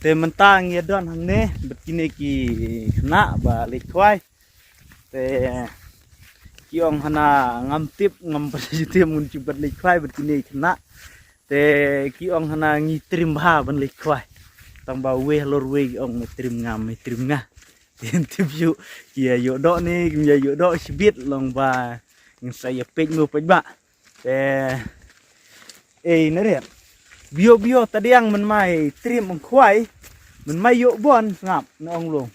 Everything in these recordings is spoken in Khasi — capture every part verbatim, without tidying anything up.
Te mynta ngi ïa don hangne bad kine ki khynnah ba leit khwai. Te ki ong hana ngam tip, ngam pat ju tip ngun ju pat leit khwai bad kine ki khynnah. Te ki ong hana ngi trim bha ban leit khwai. Tang ba wei halor wei ki ong me trim nga, me trim nga. Te ym tip ju ki ïa ïoh doh ne kim ïa ïoh doh shibit long ba ngin sa ïa peit mo peit ba. Te ei na riat. Bio bio tadiang mynmai trim ong khwai. Mynmai ïoh bon sngap na ong long.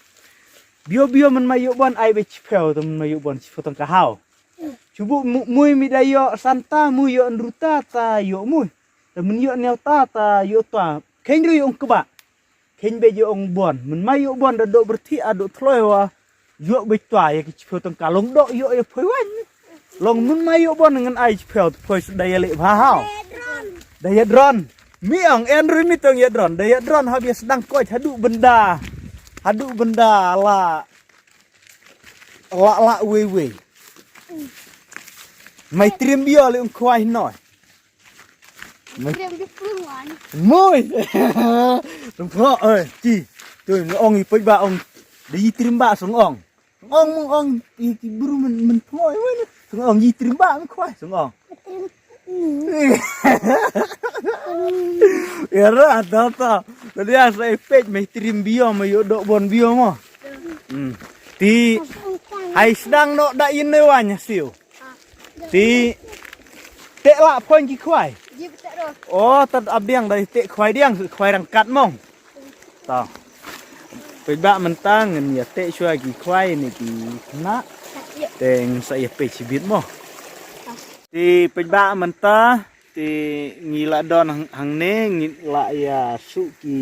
Bio bio mynmai ïoh bon ai be chiphew te mynmai ïoh bon chiphew tang ka hau. Chubu mu- mui mi da ïoh santa mui ïoh nruta ta ïoh mui. Te mun ïoh neu ta ta ïoh ta. Khein ru ïoh ong kba. Khein be ïoh ong bon. Mynmai ïoh bon da doh berthi a doh thloi wa. Ïoh be twa ïa ki chiphew tang ka long doh ïoh ïa phoi wan. Long mynmai ïoh bon ngan ai chiphew phoi da ïa leh bha hau. Da ïa dron. Mi ong en ru mi tong ïa dron. Da ïa dron ha bia sdang koit hadu benda. Hadu benda la la la wei wei. Mai trim bio le ong khwai noi. Mai trim bio plung wan. Moi. Tung kho oi ti. Tu ong i poi ba ong. Di trim ba song ong. Ong mung ong i ki bru men men poi wan. Song ong i trim ba men khwai song ong. Ïa ra ta ta. Tadi asa epek mai trim bio mai ïoh doh bon bio mo. Hmm. Ti hai sdang no da in ne wan siu. Ti te la phon ki khwai. O tad abdiang da te khwai diang khwai rangkat mong. Ta. Peit ba mynta ngan ïa te shwa ki khwai ne ki khynnah. Te ngan sa ïa peit shibit mo. Te peit ba mynta te ngi la don hang- hangne ngi la ïa shu ki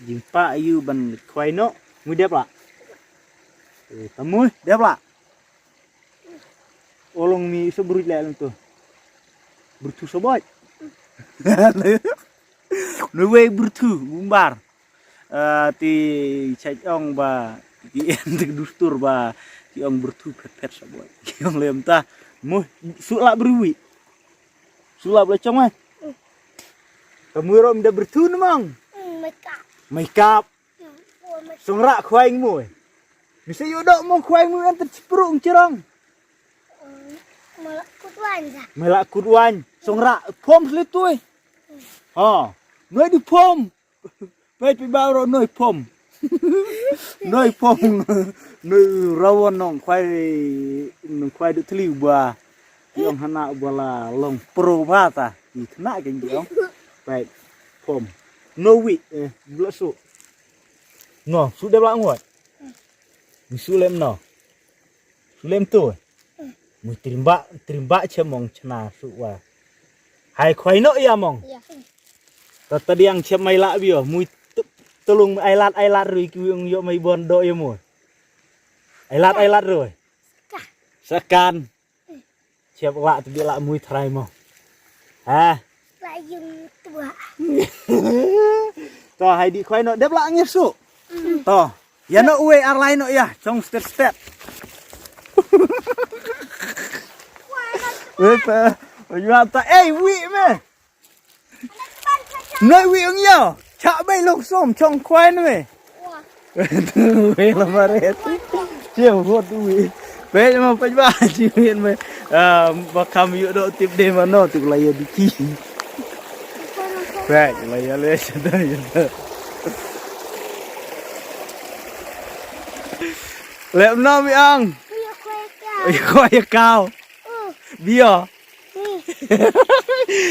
jingpa yu ban khwai no. Mui dep la. Te ta mui dep la. Olong mi so brut la lang tu. Brut tu so boy. No wei brut tu gumbar. Ah, ti chait ong ba ti en ti dustur ba ti ong bertu phet phet sa boy. Ti ong lem ta. Mu sulap berwi. Sulap le chong ai. Kamu rom da bertu nemang. Mai kap. Mai kap. Song rak khwai mu. Misa yu dok mong khwai mu enter ciprung cirong. Malak kut wan sa. Malak kut wan. Song rak pom sli tui. Ha. Noi di pom. Peit pi ba ro noi pom. Noi pom. Noi rawon nong khwai nong khwai du tli ba. Ki ong hana ba la long pro ba ta. Ki khna ken ki ong. Peit pom. No wi eh bla su. No su de ba ngoi. Ni su lem no. Lem tu. Mu trimba trimba che mong chna su wa. Hai khwai no ya mong. Ya. Ta ta diang che mai la bio mu tulung ai lat ai lat rui ki ung yo mai bon do yo mu. Ai lat ai lat rui. Sakan. Che la tu bi la mu trai mo. Ha. La yung tua. To hai di khwai no dep la ngir su. To. Ya no uwe arlai no ya, chong stet stet. Uwe pa, uwe ta ei wi me. No wi ong ya, cha bai long som chong khwai no me. Uwe la mare. Che hot uwe. Pe ma pa ba chi me. Ah, ba kam yu do tip de ma no tu la ya di ki. Pe la ya le sa da ya. Lep no mi ang. Ui khoi kau. Bio.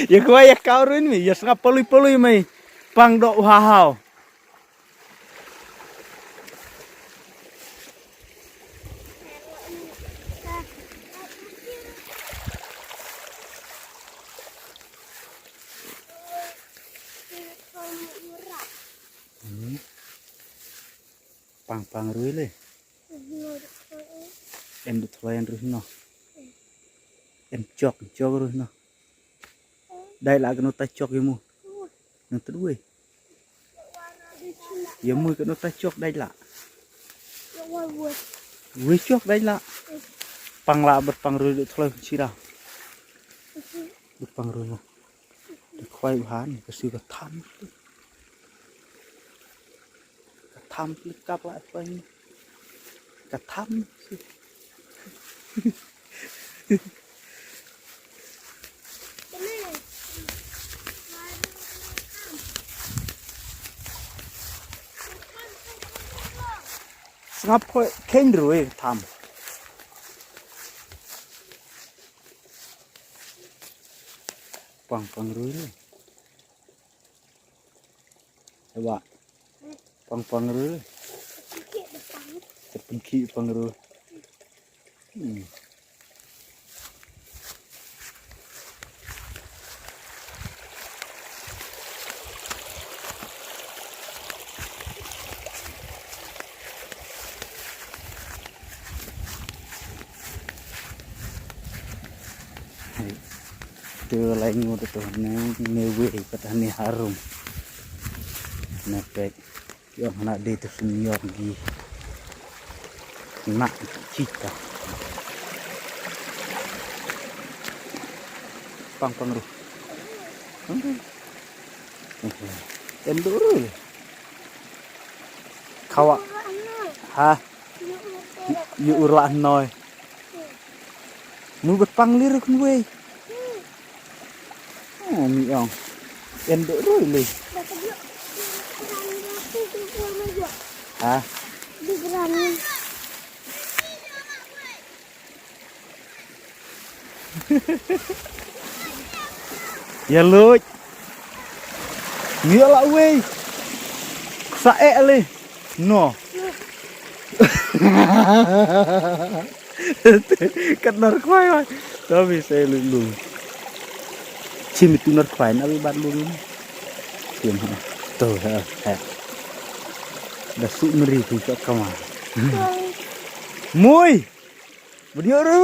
Ya khoi kau rin mi ya sngap pelui pelui mai. Pang dok ha hau. Pang pang rui le. Em du thloi en rui no. Em chok chok rui no. Dai la kano ta chok yamu. Nang tut wei. Yamu kano ta chok dai la. Wei chok dai la. Pang la ber pang rui du thloi chira. Du pang rui no. Khwai u han ka su ka than. Tham klik kap la pang. Ka tham. Sngap ko ken rui tham. Pang pang rui. Eba. Pang pang ru. Tepengki pang ru. Hmm. Hai. Tu lai ngut tu ne ne wei pat hani harum. Ne pek. Ki ong hana dei te sum ïong gi. Na chika. Pang pang ru. Endur ru. Khawa. Ha. Yu ur lah noi. Mu bat pang lir kun wei. Oh, mi ong. Endur ru li. Ha. Ïa luj. Ngi ïa la wei. Sa eh le. No. Kat nar khwai wai. Tapi saya lu lu. Chim itu nar khwai na bi bat lu lu. Chim ha. Tu ha. Ha. Da su meri tu ka kama. Mui. Badiu ru.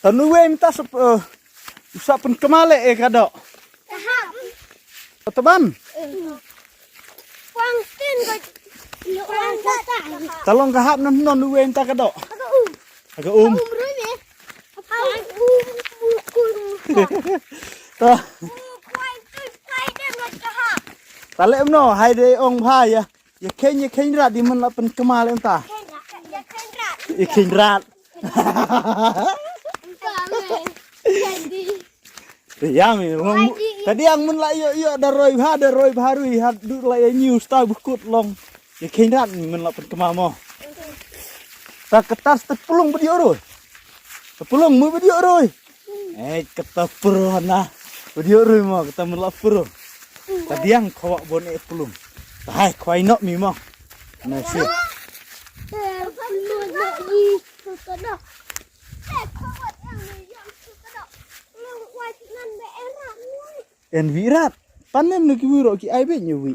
Tanu wei mynta sep, eh, usah pynkemal eh ka dok. Taban. Pang tin ko. Pang tin. Talong ka hap nan non wei mynta ka dok. Ka um. Ka um. Ka um ru ne. Ka um. Ta. Kwai tu kwai dem ka hap. Ta leh mno, hai dei ong bha ïa. Ïa khein, ïa khein rat di man la pynkemal ïa ta. Khein rat, ïa khein rat. Ïa khein rat. Ïa mi, ta diang man la ïoh, ïoh da roi bha, da roi bha rui ha du la ïa news ta bukut long. Ïa khein rat man la pynkemal mo. Ta katas ta pulung badiu rui. Ta pulung mu badiu rui. Eh, kata pur na. Video rui mo, kata melak pur. Tadi yang kawak bon eh pulung. Hai, kwai nok mi mo. Na si. En virat. Panen nu ki wiro ki ai bet nyu wi.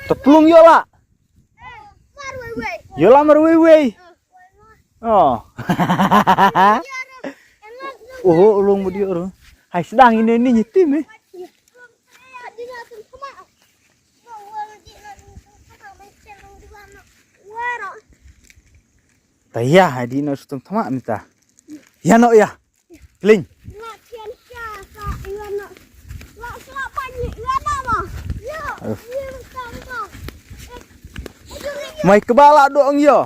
Ta pulung ïoh la. Ïoh la mar wei wei. Oh. Oh, ulung badiu ru. Hai sedang ini ni nyetim eh. Ta ïa, hai di no sutung tama mita. Ïa no ïa. Kling. Mai kaba la do ong ïa.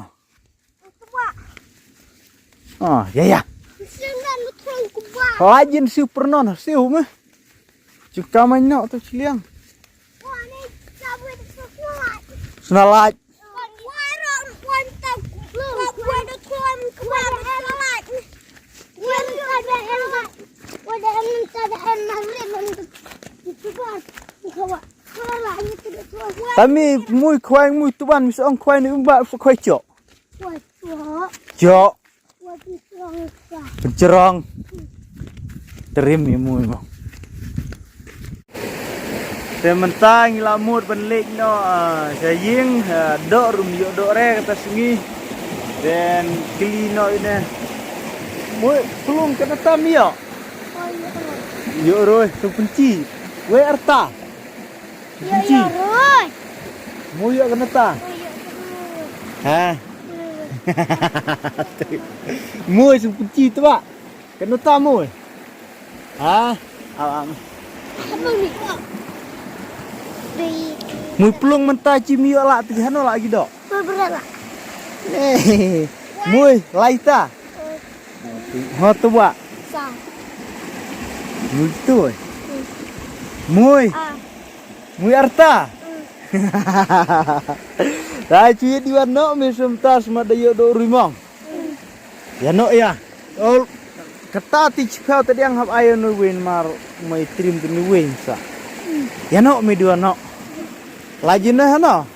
Ah, ïa ïa. Lajin siu pernon siu meh. Cuka mai no tu ciliang. Sna laj. Tami mui khwai mui tuban mi song khwai ni umba khwai chok. Chok. Pencerong. Terim ïa mui mo. Te mynta ngi la mut ban leit noh, ah, sha ïing, ah, doh rum ïoh doh re kata sngi. Then kli noh ine. Mui pulung kata tam ïoh. Ïoh roi tu penci. Wei arta. Ïoh, ïoh roi. Mui ïoh kata ta. Ha. Mui sum penci tu ba. Kano ta mui? Ha? Aw, aw. Mui plung mynta chi mi ïoh lah ti hano lah ki doh. Eh, mui lai ta. Ho tu ba. Mui tu. Mui. Mui arta. Dai chi di wan no mi sum tas ma da ïoh doh rimong. Ïa noh ïa. Ol kata ti chiphaw ta diang hap ayo nu win mar mai trim tu nu win sa. Ïa noh mi dua noh. Lagi noh noh.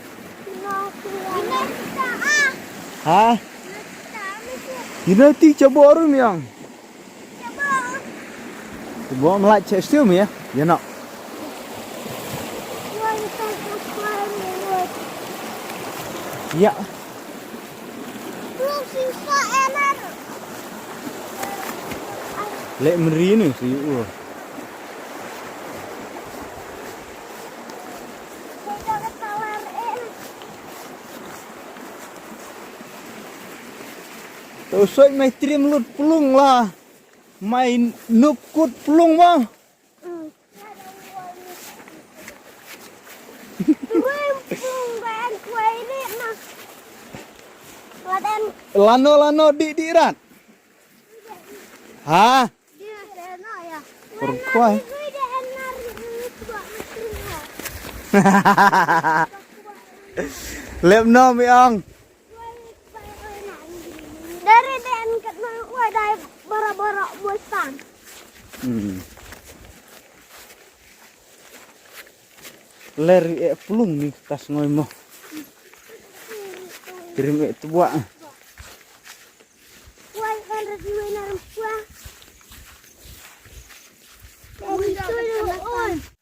Ha? Ïa noh ti chabo rum yang. Chabo mlai che stu mi ya. Ïa noh. Ïa. Leh meri ni si u. To soi mai trim lut plung la. Mai nup kut plung ma. Lano lano di di rat. Ha? Perkuai. Lep no mi ong. Dari den kat nang wadai bara-bara bosan. Hmm. Ler e plung ni tas ngoi mo. Kirim e tuwa.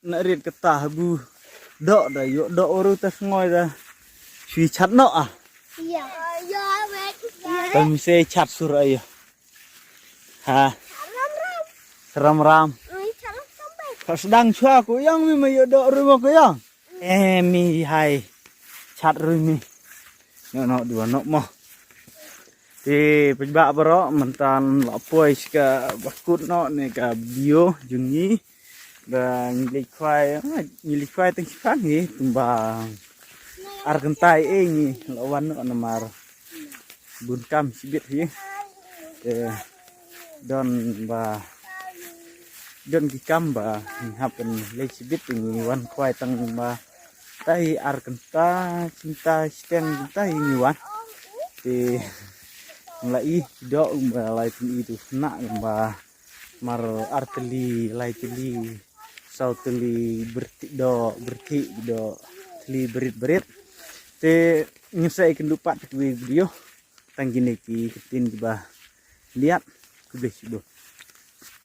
Na rit kata bu dok da yuk dok uru tas ngoi da. Sui chat no ah. Iya. Iya, wek. Tam se chat sur ayo. Ha. Ram ram. Ram ram. Ai, chat lam sampai. Ka sedang chua ku yang mi ma yuk dok uru mo ku yang. Eh, mi hai. Chat rui mi. No, no, dua no mo. Te pejbak baro mentan la poi ska bakut no ne ka bio jungi. Da ngi lei kwai, ngi lei kwai teng sipan ngi tumbang. Ar kentai e ngi la wan no namar. Bun kam sibit hi. Te don ba don ki kam ba ngi hap kan lei sibit ngi wan kwai tang ba tai ar kenta cinta siteng kenta ngi wan. Te ngi la i dok ba lai pun i tu na ba mar ar teli lai teli saw teli berti dok berti dok teli berit berit. Te ngi sa i kendupat tu video. Tang kine ki ktien kiba liat. Khublei shibun.